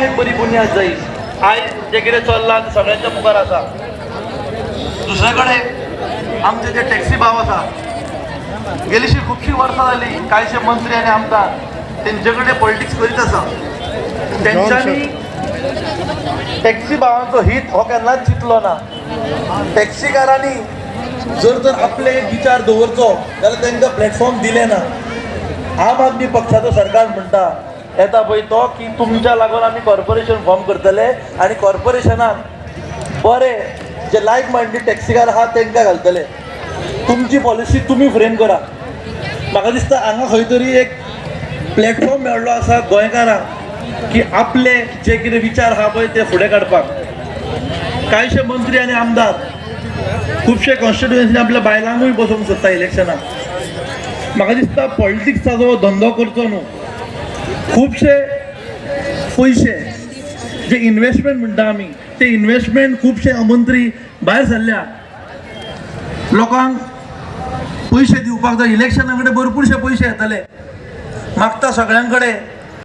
गोंयांक एक बरी बुन्याद जायी. आयज जें कितें चल्लां तें सगळ्यांच्या मुखार आसा. दुसरे कडेन आमचे जे टॅक्सी भाव आसा, गेलीशी खुबशीं वर्सां जालीं कांयशे मंत्री आनी आमदार तेंचे कडेन पॉलिटिक्स करीत आसा. तेंच्यांनी टॅक्सी भावांचो हित हो केन्नाच चिंतलो ना. टॅक्सीकारांनी जर तर आपले एक विचार दवरचो जाल्यार तांकां प्लॅटफॉर्म दिलें ना. आम आदमी पक्षाचो सरकार म्हणटा येता पळय तो की तुमच्या लागून आमी कॉर्पोरेशन फॉर्म करतले आनी कॉर्पोरेशनान बरे जे लायक मायंडेड टॅक्सीकार आहा तांकां घालतले. तुमची पॉलिसी तुमी फ्रेम करा. म्हाका दिसता हांगा खंय तरी एक प्लॅटफॉर्म मेळ्ळो आसा गोंयकारांक की आपले जे कितें विचार आहा पळय ते फुडें काडपाक. कांयशे मंत्री आनी आमदार खुबशे कॉन्स्टिट्युएन्सीनी आपल्या बायलांकूय बसोवंक सोदता इलेक्शनाक. म्हाका दिसता पॉलिटिक्साचो धंदो करचो न्हू. खुबशे पयशे जे इन्वेस्टमेंट म्हणटा आमी, ते इन्वेस्टमेंट खुबशे मंत्री भायर सरल्या, लोकांक पयशे दिवपाक जाय. इलेक्शना कडेन भरपूरशे पयशे येतले, मागता सगळ्यां कडेन.